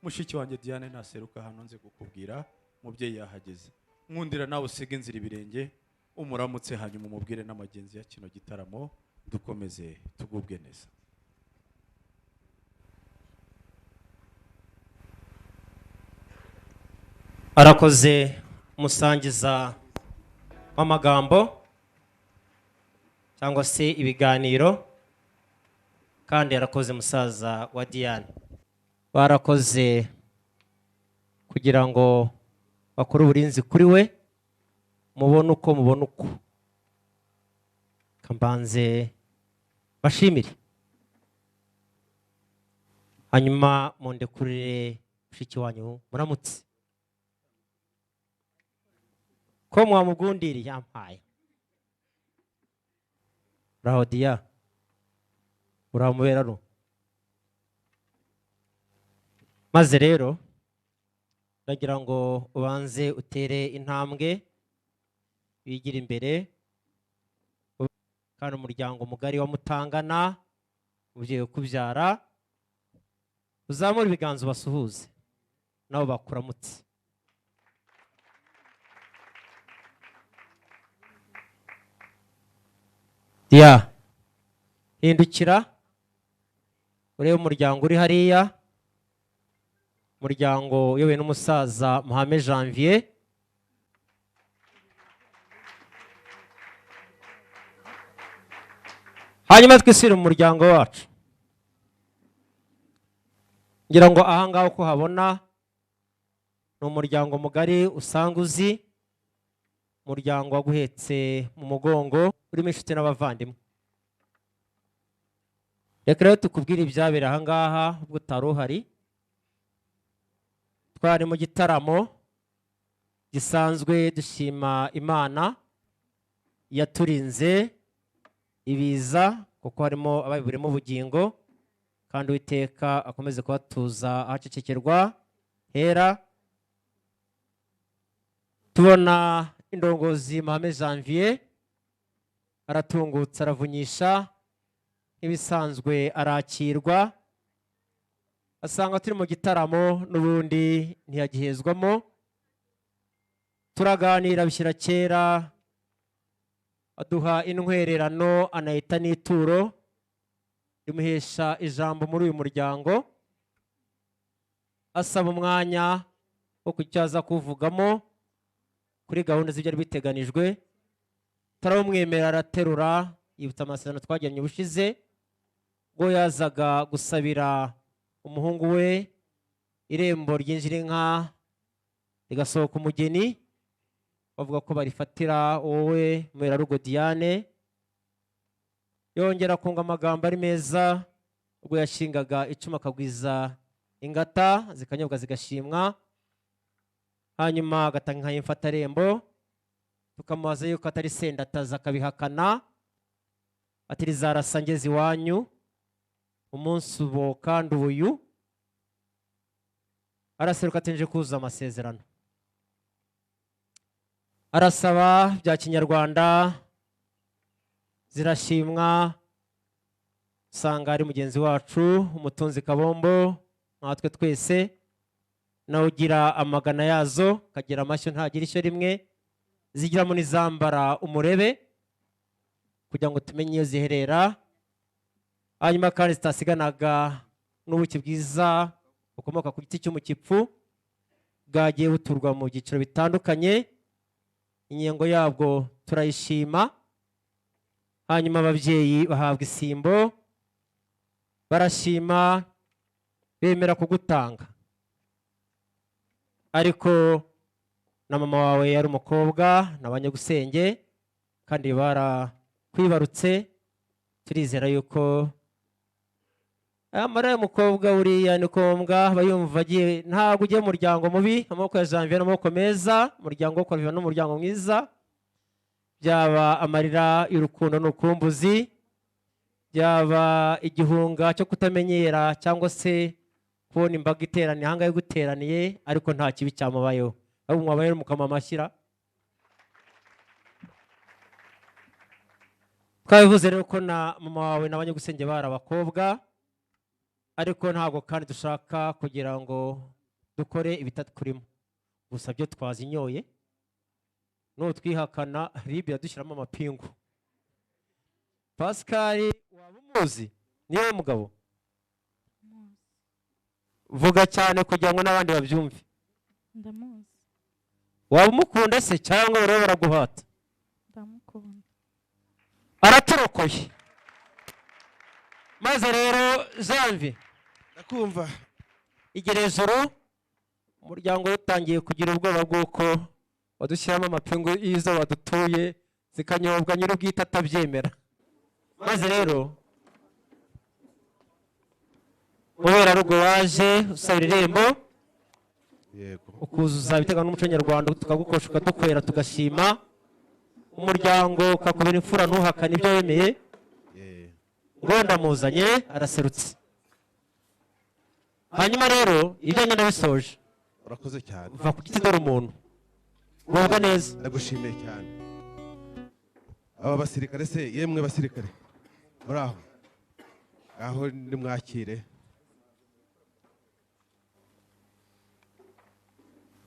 Speaker 3: mushiki wanjye Diane naseruka hano nze kukubwira, mubyeyi yahageze. Nkundira nawe usige inzira ibirenge, umuramutse, hanyuma umubwire n'amagenzi ya kino gitaramo, dukomeze tugubwe neza.
Speaker 2: Arakoze umusangiza w'amagambo cyangwa se ibiganiro, kandi yarakoze musaza wa Diane. Barakoze kugira ngo bakore uburinzi kuri we, mubone uko mubona uko. Kambanze bashimire, hanyuma mundekurire mushiki wanyu muramutse. Ko mwamugundiriye yampaye. Uraho Diya, uramubera ro. Maze rero ndagira ngo ubanze utere intambwe wigira imbere, kandi umuryango mugari wa Mutangana ugiye kubyara, uzamure ibiganza ubasuhuze nabo bakuramutse. Diya, hindukira urebe umuryango uri hariya, umuryango uyobowe n'umusaza Muhame Janvier. Hanyuma twisubire mu muryango wacu. Ngira ngo aha ngaha uko habona ni umuryango mugari usanga uzi, umuryango waguhetse mu mugongo urimo inshuti n'abavandimwe. Reka rero tukubwire ibyabera aha ngaha ubwo utari uhari. Twari mu gitaramo gisanzwe dushima Imana yaturinze ibiza, kuko harimo ababiburimo ubugingo, kandi Uwiteka akomeze kubatuza ahacecekerwa hera. Tubona indongozi Muhame Janvier aratungutse, aravunyisha nk'ibisanzwe, arakirwa, asanga turi mu gitaramo n'ubundi ntiyagihezwamo. Turaganira bishyira kera, aduha intwererano anahita n'ituro rimuhesha ijambo muri uyu muryango, asaba umwanya wo kucyaza kuvugamo kuri gahunda z'ibyari biteganijwe. Taramwemera araterura, yibutsa amasezerano twagiranye ubushize ubwo yazaga gusabira umuhungu we irembo ryinjira inka rigasohoka umugeni, bavuga ko barifatira wowe Muberarugo Diane. Yongera kunga amagambo ari meza ubwo yashingaga icumu akagwiza ingata zikanyobwa zigashimwa, hanyuma agatanga inka y'imfatarembo. Tukamubaza yuko atari sendataza akabihakana, ati rizarasa ngeze iwanyu umunsi ubo kandi uyu. Araseruka atinje kuzuza amasezerano, arasaba bya kinyarwanda zirashimwa. Usanga ari mugenzi wacu umutunzi Kabombo nkatwe twese, nawe ugira amagana yazo kagira amashyo ntagira ishyo rimwe, zigiramo n'izambara umurebe kugira ngo tumenye iyo ziherera. Hanyuma kandi zitasiganaga n'ubuki bwiza bukomoka ku giti cy'umukipfu bwagiye buturwa mu byiciro bitandukanye, inyengo yabwo turayishima. Hanyuma ababyeyi bahabwa isimbo, Barashima bemera kugutanga, ariko na mama wawe yari umukobwa n'abanyagusenge kandi barakwibarutse. Turizera yuko amara y'umukobwa uriya ni kombwa bayumva agiye, ntabwo ugiye muryango mubi, amaboko ya Janvier n'amaboko meza, umuryango wo kwa Vivian n'umuryango mwiza. Byaba amarira y'urukundo n'urukumbuzi, byaba igihunga cyo kutamenyera cyangwa se kubona imbaga iteraniye ahanga yo guteraniye, ariko nta kibi cyamubayeho. Ahubwo mwabaye mukamamashyira. Twabivuze rero ko na mama wawe n'abanyagusenge bari abakobwa, ariko ntabwo kandi dushaka kugira ngo dukore ibitakurimo. Gusa byo twazinyoye nutwihakana Libya dushyiramo amapingu. Pascal waba umuzi? Niwe mugabo? Vuga cyane kugira ngo n'abandi babyumve.
Speaker 9: Ndamuzi.
Speaker 2: Waba umukunda se cyangwa rero baraguhata?
Speaker 9: Ndamukunda.
Speaker 2: Araturokoye. Maze rero Janvier,
Speaker 1: ndakumva
Speaker 2: igerejoro umuryango utangiye kugira ubwoba bw'uko badushyiramo amapingu y'izo badutuye zikanyobwa nyir'ubwite atabyemera. Maze rero muberarugo waje usaba irembo,
Speaker 1: yego,
Speaker 2: ukuzuza ibitega n'umuco nyarwanda, tukagukosha ukadukwera tugashima, umuryango ukakubera imfura ntuhakane ibyo wemeye. Ngo ndamuzanye araserutse. Hanyuma rero ibyo nyine bisoje.
Speaker 1: Urakoze cyane.
Speaker 2: Va ku giti dore umuntu. Gubwa neza.
Speaker 1: Ndagushimiye cyane. Aba basirikare se, yemwe basirikare, muri aho aho nimwakire,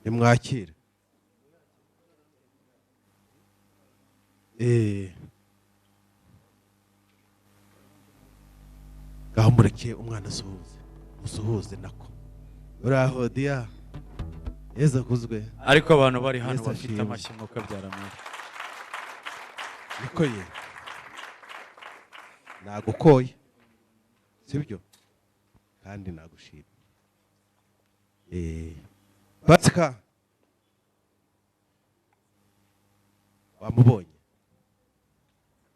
Speaker 1: nimwakire. Ngaho mureke umwana asuhuze, musuhuze nako. Uraho dia, Yezu akuzwe.
Speaker 3: Ariko abantu bari hano bafite amashyi mukabyara mwe.
Speaker 1: Niko ye, nagukoye sibyo, kandi nagushima. Pasika wamubonye,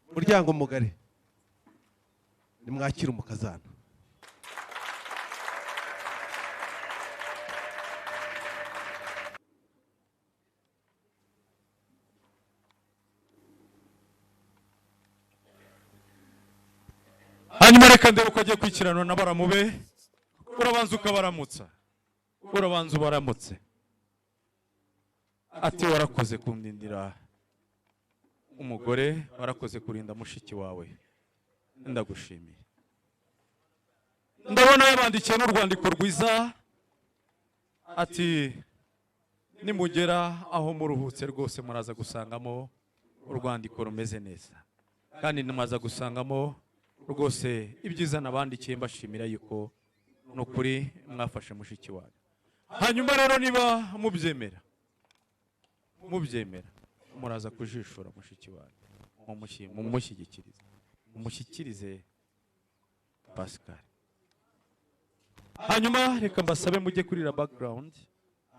Speaker 1: umuryango mugari, nimwakire umukazana.
Speaker 3: Hanyuma reka ndebe uko agiye kwikirana na baramube. Urabanza ukabaramutsa, urabanza ubaramutse ati warakoze kundindira umugore, warakoze kurinda mushiki wawe, ndagushimiye. Ndabona yabandikiye n'urwandiko rwiza ati nimugera aho muruhutse rwose muraza gusangamo urwandiko rumeze neza, kandi nimaza gusangamo rwose ibyiza nabandikiye mbashimira yuko nukuri mwafashe mushiki wanyu. Hanyuma rero niba mubyemera muraza kujishura mushiki wanyu, mumushyigikirize, mumushyikirize Pascal. Hanyuma reka mbasabe mujye kuri la background,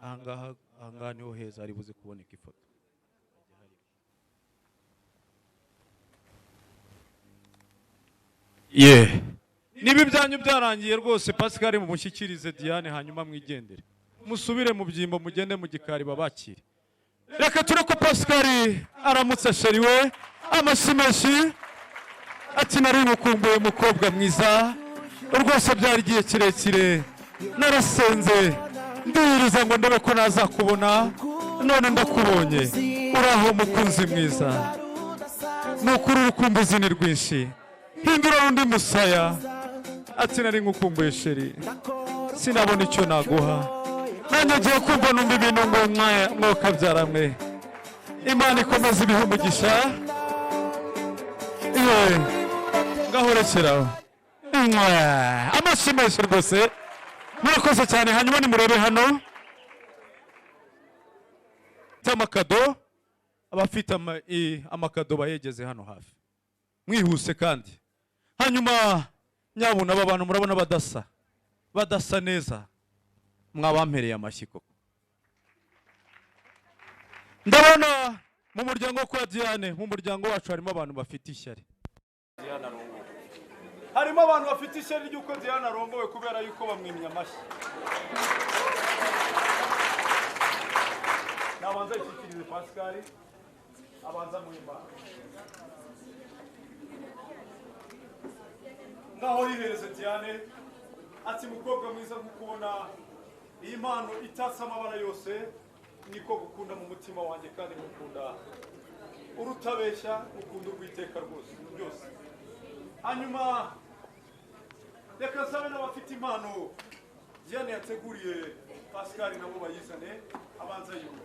Speaker 3: ahangaha niho heza ari buze kuboneka ifoto. Ye, niba ibyanyu byarangiye rwose Pascal mumushyikirize Diane, hanyuma mwigendere musubire mu byimbo, mugende mu gikari babakire. Reka tureko Pascal aramutse sheriwe, amashyi menshi ati nari ngukumbuye mukobwa mwiza, rwose byari igihe kirekire narasenze ndiyiriza ngo ndebe ko nazakubona, none ndakubonye. Uraho mukunzi mwiza, nukuri urukumbuzi ni rwinshi, hindura undi musaya. Ati nari ngukumbuye sheri, sinabona icyo naguha, nanjye ngiye kumva numva ibintu ngo mwokabyara mwe. Imana ikomeze ibihe umugisha. Iwe ngahorekeraho amashyi menshi rwose, murakoze cyane. Hanyuma nimurebe hano amakado, abafite amakado bayegeze hano hafi mwihuse kandi. Hanyuma Nyabuna aba bantu murabona badasa neza, mwabampereye amashyi koko. Ndabona mu muryango kwa Diane, mu muryango wacu harimo abantu bafite ishyari. Diane arongowe. Harimo abantu bafite ishyari ry'uko Diane arongowe kubera yuko bamwimye amashyi. Nabanza yishyikirize Pascal, abanza muhimana. Ngaho yihereze Diane, ati mukobwa mwiza nkukubona iyi mpano itatse amabara yose, niko gukunda mu mutima wanjye kandi ngukunda urutabeshya, ukunda urwiteka rwose byose. Hanyuma reka nsabe n'abafite impano Diane yateguriye Pascal nabo bayizane, abanza yiwe.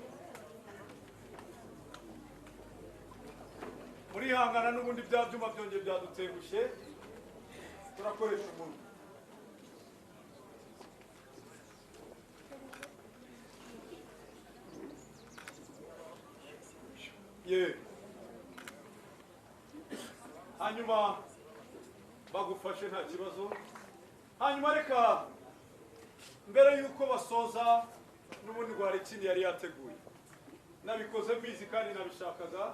Speaker 3: Murihangana n'ubundi bya byuma byongeye byadutengushye, turakoresha umuntu. Ye. Hanyuma bagufashe nta kibazo. Hanyuma reka mbere yuko basoza n'ubundi ngo hari ikindi yari yateguye, nabikoze mbizi kandi nabishakaga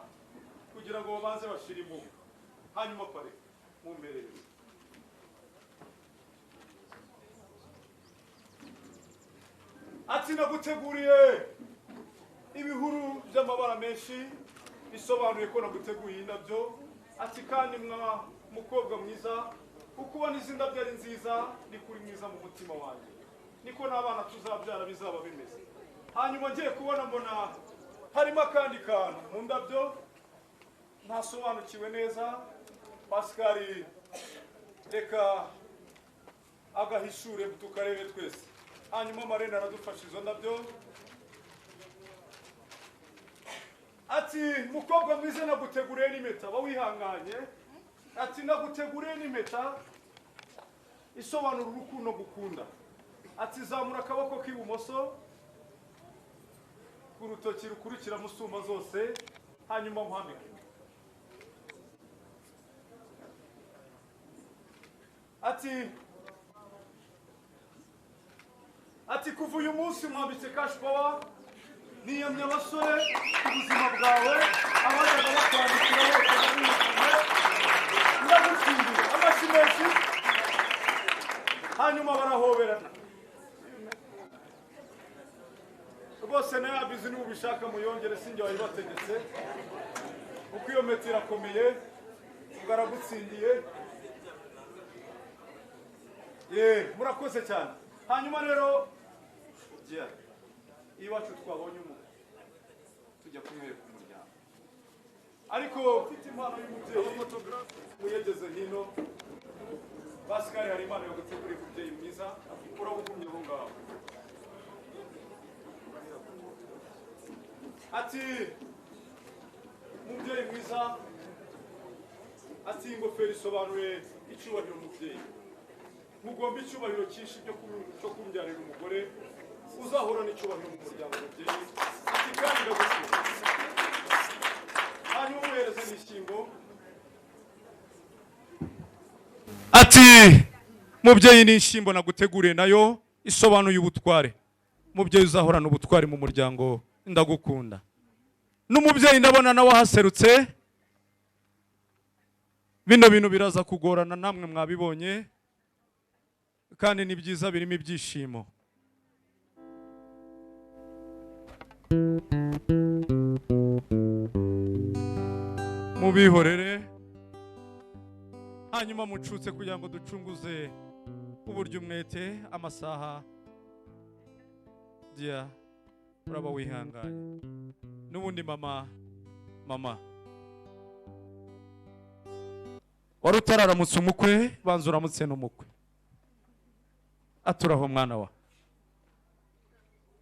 Speaker 3: kugira ngo babanze bashire impumu, hanyuma pare mumperere. Ati naguteguriye ibihuru by'amabara menshi, bisobanuye ko naguteguye indabyo. Ati kandi mwa mukobwa mwiza, uko ubona izi ndabyo ari nziza, ni kuri mwiza mu mutima wanjye, niko n'abana tuzabyara bizaba bimeze. Hanyuma ngiye kubona mbona harimo akandi kantu mu ndabyo ntasobanukiwe neza. Pascal reka agahishure tukarebe twese. Hanyuma Marene aradufasha izo ndabyo. Ati mukobwa mwiza naguteguriye n'impeta, bawihanganye. Ati naguteguriye n'impeta isobanura urukundo gukunda. Ati zamura akaboko k'ibumoso ku rutoki rukurikira musumba zose, hanyuma nkwambike. Ati kuva uyu munsi mwambitse cash power, niyamye abasore ubuzima bwawe, abajyaga bakwandikira bose ndagutsindiye amashyi menshi. Hanyuma barahoberana rwose, na ya bizi niba ubishaka muyongere, sinjye wayibategetse kuko iyo meti irakomeye, ubwo aragutsindiye. Ye, murakoze cyane. Hanyuma rero iwacu twabonye umuntu tujya kumwereka umuryango, ariko ufite impano y'umubyeyi muyegeze hino. Pascal hari impano yo gutegurira umubyeyi mwiza, urabugumye aho ngaho. Ati mubyeyi mwiza, ati ingofero isobanuye icyubahiro umubyeyi, mugomba icyubahiro cyinshi cyo kumbyarira umugore uzahorana icyubahiro mu muryango mubyeyi. Ati kandi ndagukunda. Hanyuma umuhereza n'ishyimbo. Ati mubyeyi n'ishyimbo naguteguriye nayo isobanuye ubutware, mubyeyi uzahorana ubutware mu muryango, ndagukunda. N'umubyeyi ndabona nawe ahaserutse. Bino bintu biraza kugorana namwe mwabibonye, kandi ni byiza birimo ibyishimo. Mubihorere hanyuma mucutse kugira ngo ducunguze uburyo umwete amasaha. Dia uraba wihanganye n'ubundi mama wari utararamutse umukwe, banza uramutse n'umukwe. Aturaho mwana wa,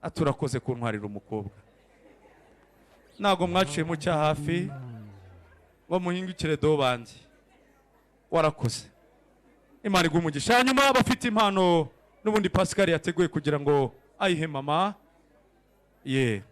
Speaker 3: aturakoze kuntwarira umukobwa. Ntago mwaciye mu cya hafi ngo muhingukire do bandi, warakoze. Imana iguhe umugisha. Hanyuma abafite impano n'ubundi Pascal yateguye kugira ngo ayihe mama ye,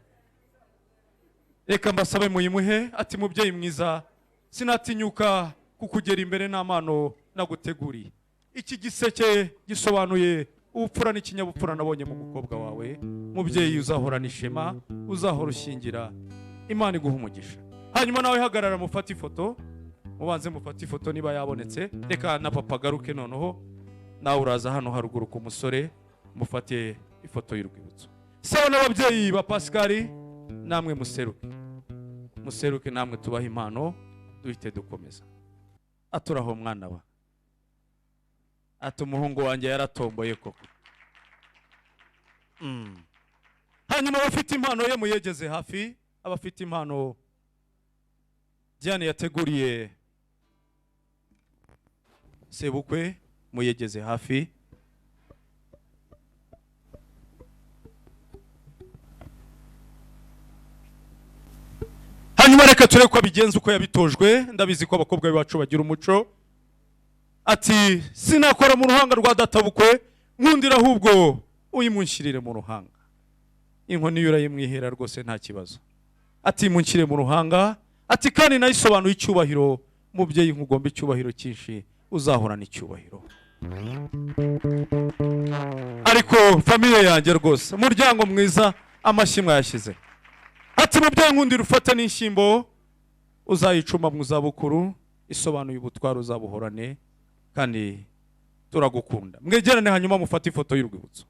Speaker 3: reka mbasabe muyimuhe. Ati mubyeyi mwiza, sinatinyuka kukugera imbere nta mpano naguteguriye. Iki giseke gisobanuye ubupfura n'ikinyabupfura nabonye mu mukobwa wawe. Mubyeyi, uzahorana ishema, uzahora ushyingira, Imana iguha umugisha. Hanyuma nawe hagarara mufate ifoto, mubanze mufate ifoto niba yabonetse. Reka na papa agaruke noneho, nawe uraza hano haruguru ku musore mufate ifoto y'urwibutso. Sawa n'ababyeyi ba Pascal, namwe museruke, museruke namwe tubahe impano duhite dukomeza. Aturaho mwana wa, ati umuhungu wanjye yaratomboye koko. Hanyuma abafite impano ye muyegeze hafi, abafite impano Diane yateguriye sebukwe muyegeze hafi. Hanyuma reka turebe ko abigenza uko yabitojwe. Ndabizi ko abakobwa bacu bagira umuco. Ati sinakora mu ruhanga rwa databukwe, nkundira ahubwo uyimunshyirire mu ruhanga. Inkoni yurayimwihera rwose nta kibazo. Ati munshyire mu ruhanga. Ati kandi nayisobanuye icyubahiro, mubyeyi nkugomba icyubahiro cyinshi, uzahorana icyubahiro. Ariko famille yanjye rwose, umuryango mwiza, amashyi mwayashyize. Ati mubyeyi nkundira ufate n'inshyimbo uzayicuma mu zabukuru, isobanuye ubutwari uzabuhorane, kandi turagukunda. Mwegerane hanyuma mufate ifoto y'urwibutso.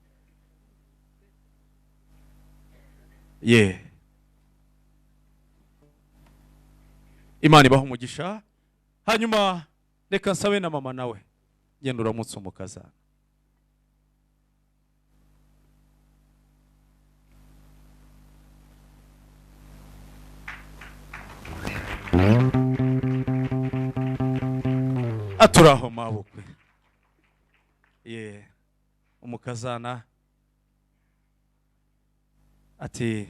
Speaker 3: Ye, Imana ibaha umugisha. Hanyuma reka nsabe na mama nawe genda uramutse umukazana. Aturaho mabukwe. Ye, umukazana ati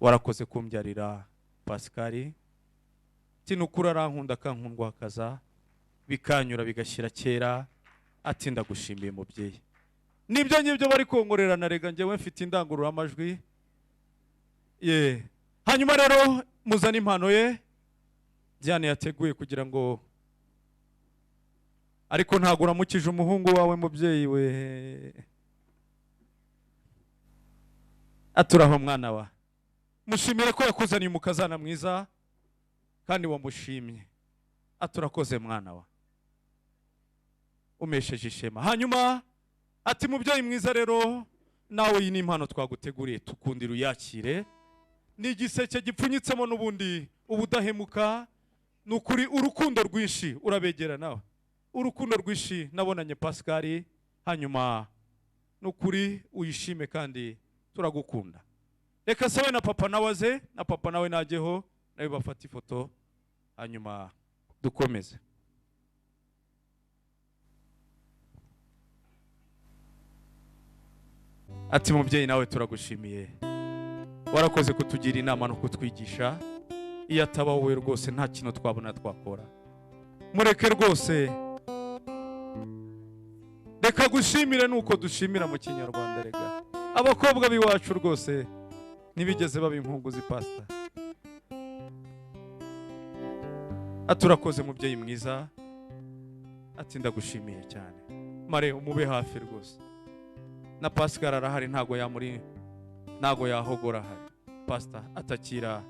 Speaker 3: warakoze kumbyarira Pascal. Ati nukuri arankunda akankundwa akaza bikanyura bigashyira kera. Ati ndagushimiye mubyeyi. Nibyo ngibyo bari kongorerana, rega njyewe mfite indangururamajwi. Ye, hanyuma rero muzane impano ye Diane yateguye kugira ngo, ariko ntago uramukije umuhungu wawe mubyeyi we. Aturaho mwana wa, mushimire ko yakuzaniye umukazana mwiza kandi wamushimye. Aturakoze mwana wa, umesheje ishema. Hanyuma ati mubyeyi mwiza rero nawe iyi ni impano twaguteguriye, tukundira uyakire. Ni igiseke gipfunyitsemo n'ubundi ubudahemuka, nukuri urukundo rwinshi urabegera nawe, urukundo rwinshi nabonanye Pascal. Hanyuma nukuri uyishime kandi turagukunda. Reka sabe na papa nawaze, na papa nawe najyeho nawe bafata ifoto hanyuma dukomeze. Ati mubyeyi nawe turagushimiye, warakoze kutugira inama no kutwigisha. Iyo ataba wowe rwose nta kintu twabona twakora. Mureke rwose, reka gushimire nuko dushimira mu Kinyarwanda. Rega abakobwa biwacu rwose ntibigeze baba inkunguzi pastor. Aturakoze mubyeyi mwiza. Ati ndagushimiye cyane. Mare umube hafi rwose. Na Pascal arahari, ntago yamuri, ntago yahogora hari. Pastor atakira.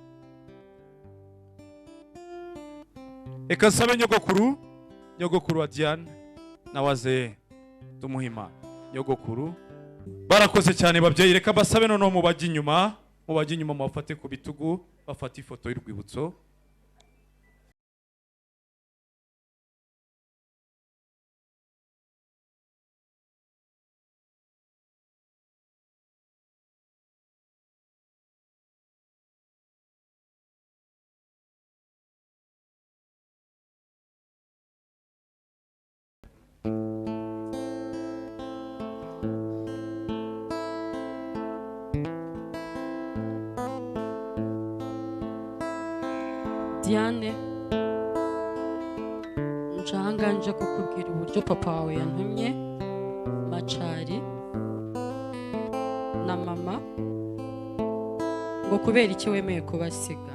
Speaker 3: Eka sabe nyogokuru, nyogokuru wa Diane nawaze tumuhima nyogokuru. Barakoze cyane babyeyi. Reka basabe noneho mubajye inyuma, mubajye inyuma mubafate ku bitugu, bafate ifoto y'urwibutso.
Speaker 4: Diane, njanga nje kukubwira uburyo papa wawe yantumye Macari na mama ngo kubera iki wemeye kubasiga.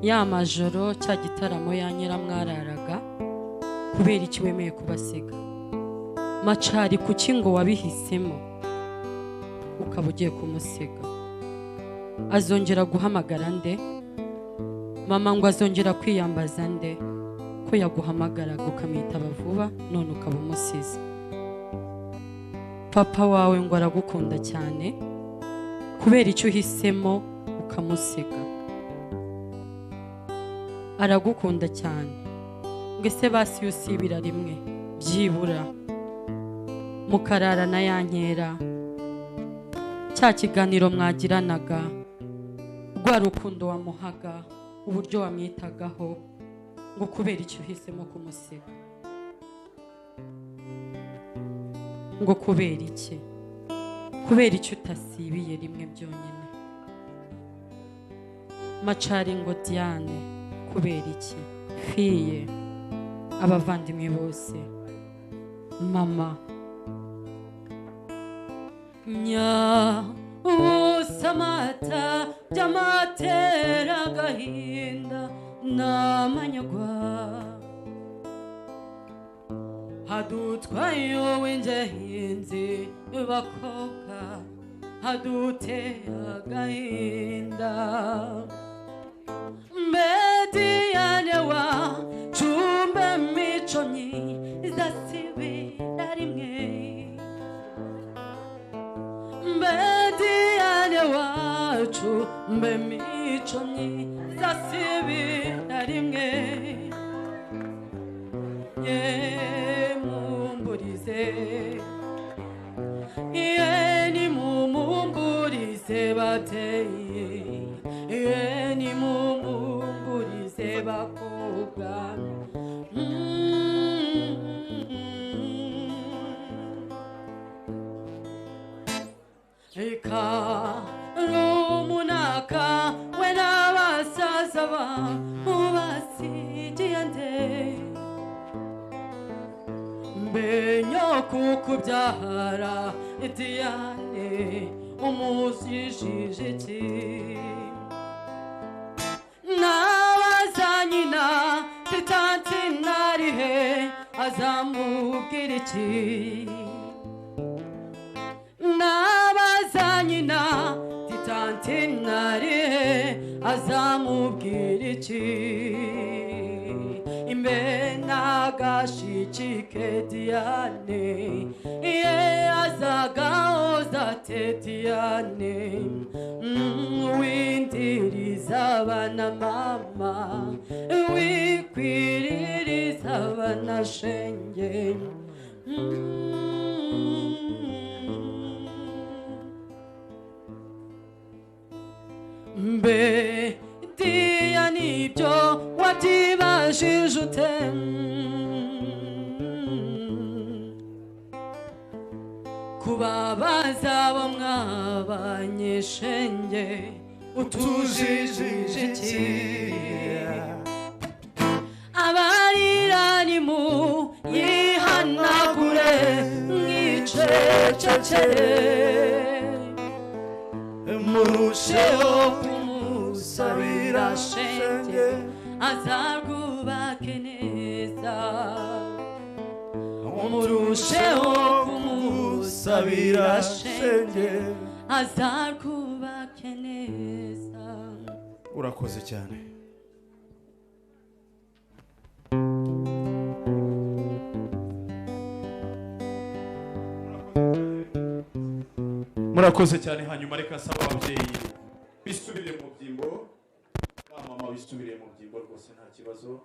Speaker 4: Ya majoro cya gitaramo ya nyiramwararaga Kubera iki wemeye kubasiga? Macari kuki ngo wabihisemo ukaba ugiye kumusiga? Azongera guhamagara nde? Mama ngo azongera kwiyambaza nde? Ko yaguhamagaraga ukamwitaba vuba none ukaba umusize. Papa wawe ngo aragukunda cyane, kubera icyo uhisemo ukamusiga. Aragukunda cyane, ngo ese basi usibira rimwe byibura mukarara na ya nkera, cya kiganiro mwagiranaga, rwa rukundo wamuhaga, uburyo wamwitagaho, ngo kubera icyo uhisemo kumusiga. Ngo kubera iki? Kubera icyo utasibiye rimwe byonyine? Macari ngo Diane, kubera iki? Fiye, abavandimwe bose, mama nya usamata byamatera agahinda n'amanyagwa, hadutwaye w'ingenzi bakobwa, hadutera agahinda. Mediyane wa cumbe mico myiza sibira rimwe, Mediyane wacu mbe mico myiza sibira rimwe, ye mumburize, ye ni mumumburize bateye, ye ni mumumburize bakobwa. Reka rumunaka we n'abasaza ba mubasigiye nde, mbenyo kukubyara Diane umuzijije iki? Nabaza nyina titanti narihe azamubwira iki? Nabaza nyina titanti narihe azamubwira iki? Imbe nagashikike Diane, ye azagahoza te Diane, windiriza abana mama, wikwiririza abana shenge. Mbe Diane ibyo wabyibajije ute? Kubabaza abo mwabanye shenge utujijije iki? Abarira ni mu yihanagure mwicecekere, murusheho kumusabira shenge azarwubake neza, murusheho kumusabira shenge azarwubake neza.
Speaker 3: Urakoze cyane. Murakoze cyane. Hanyuma reka nsaba ababyeyi bisubire mu byimbo, ba mama bisubire mu byimbo rwose nta kibazo,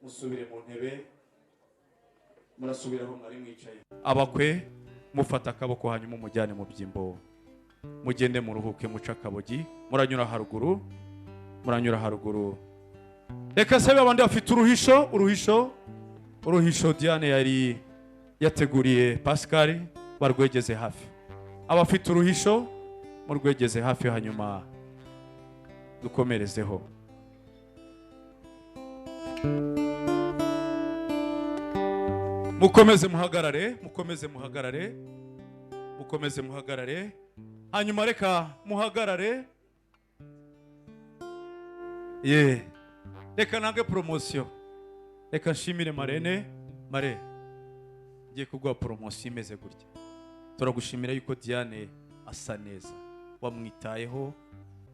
Speaker 3: musubire mu ntebe, murasubira aho mwari mwicaye. Abakwe mufata akaboko hanyuma umujyane mu byimbo, mugende muruhuke muca akabogi, muranyura haruguru, muranyura haruguru. Reka sabe abandi bafite uruhisho, uruhisho, uruhisho Diane yari yateguriye Pascal barwegeze hafi. Abafite uruhisho murwegeze hafi hanyuma dukomerezeho. Mukomeze muhagarare, mukomeze muhagarare, mukomeze muhagarare. Hanyuma reka muhagarare. Ye, reka nange promotion, reka nshimire marene Mare, ngiye kuguha poromosiyo imeze gutya. Turagushimira yuko Diane asa neza, wamwitayeho,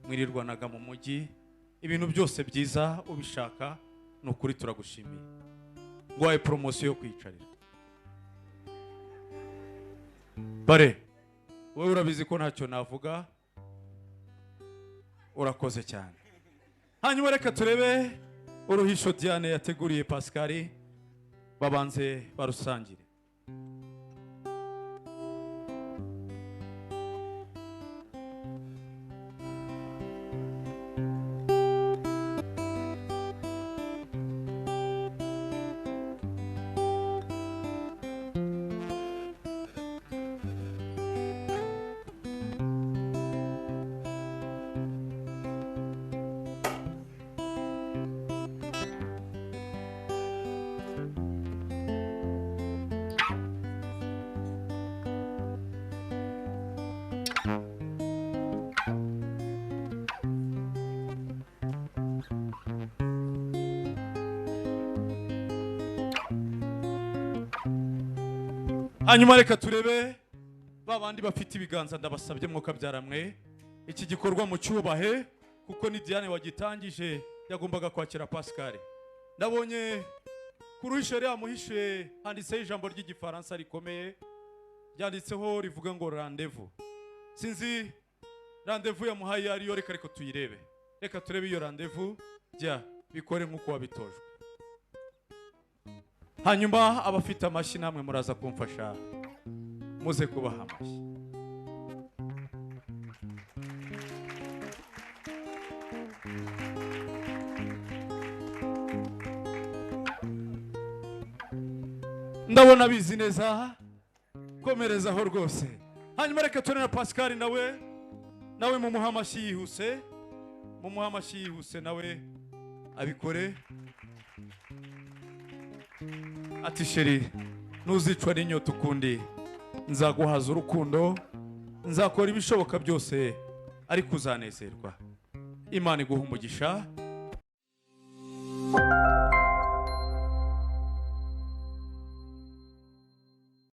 Speaker 3: mwirirwanaga mu mujyi, ibintu byose byiza ubishaka, ni ukuri turagushimiye. Nguhaye poromosiyo yo kwiyicarira. Bare, wowe urabizi ko ntacyo navuga, urakoze cyane. Hanyuma reka turebe uruhisho Diane yateguriye Pascal, babanze barusangire. Hanyuma reka turebe ba bandi bafite ibiganza, ndabasabye mwokabyara mwe iki gikorwa mu cyubahe, kuko ni Diane wagitangije, yagombaga kwakira Pascal. Ndabonye ku ruhisho yamuhishe handitseho ijambo ry'igifaransa rikomeye, ryanditseho rivuga ngo rendez-vous. Sinzi rendez-vous yamuhaye ariyo, reka ariko tuyirebe. Reka turebe iyo rendez-vous, jya bikore nk'uko wabitojwe. Hanyuma abafite amashyi namwe muraza kumfasha, muze kubaha amashyi. Ndabona bizi neza, komerezaho rwose. Hanyuma reka turebe na Pascal, nawe mumuha amashyi yihuse, mumuha amashyi yihuse nawe abikore. Ati sheri, ntuzicwa n'inyota ukundi, nzaguhaza urukundo, nzakora ibishoboka byose ariko uzanezerwa. Imana iguha umugisha.